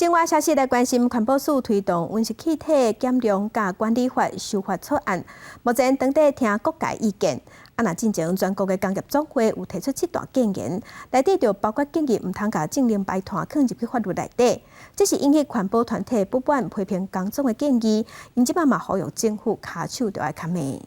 另外消息來關心，環保署推動溫室氣體減量佮管理法修法草案，目前當咧聽各界意見。啊，若進前全國的工業總會有提出七大建言，內底就包括建議毋通共淨零排碳囥入去法律內底，這是引起環保團體不滿批評工總的建議，𪜶這擺嘛呼籲政府跤手著愛較慢。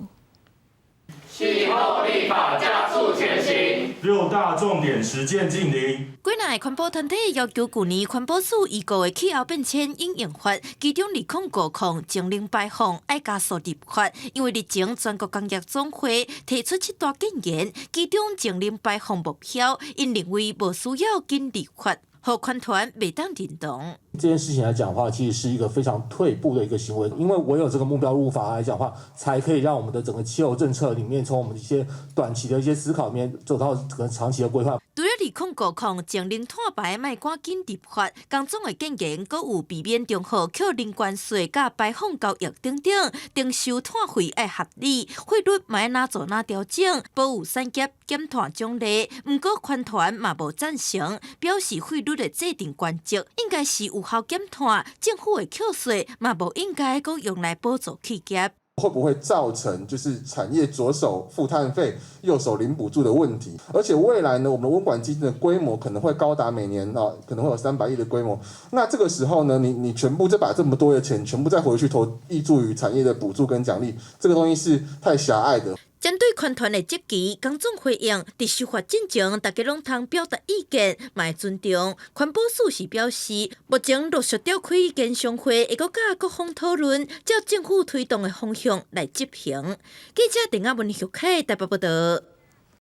氣候立法加速前行，六大重點實踐淨零。幾若个環保團體要求舊年環保署預告的氣候變遷因應法，其中2050淨零排放愛加速立法，因為日前全國工業總會提出七大建言，其中淨零排放目標，𪜶認為無需要緊立法，予環團袂當認同。這件事情來講的話，其實是一個非常退步的一個行為，因為唯有這個目標入法來講的話，才可以讓我們的整個氣候政策裡面，從我們一些短期的一些思考裡面，走到可能長期的規劃。除了2050淨零碳排莫趕緊立法，工總的建言閣有避免重複扣零關稅、佮排放交易等等，徵收碳費愛合理，費率嘛愛哪做哪調整，保有產業減碳獎勵。毋過環團嘛無贊成，表示費率的制定原則應該是有效減碳，政府的扣稅嘛無應該閣用來補助企業。會不會造成就是產業左手付碳費，右手領補助的問題？而且未來呢，我們溫管基金的規模可能會高達每年啊，可能會有300億的規模。那這個時候呢，你全部再把這麼多的錢全部再回去投挹注於產業的補助跟獎勵，這個東西是太狹隘的。針對環團的質疑，工總回應，佇修法進前，大家攏通表達意見，嘛會尊重。環保署是表示，目前陸續召開研商會，會閣佮各方討論，照政府推動的方向來執行。記者鄧亞文、許凱台北報道。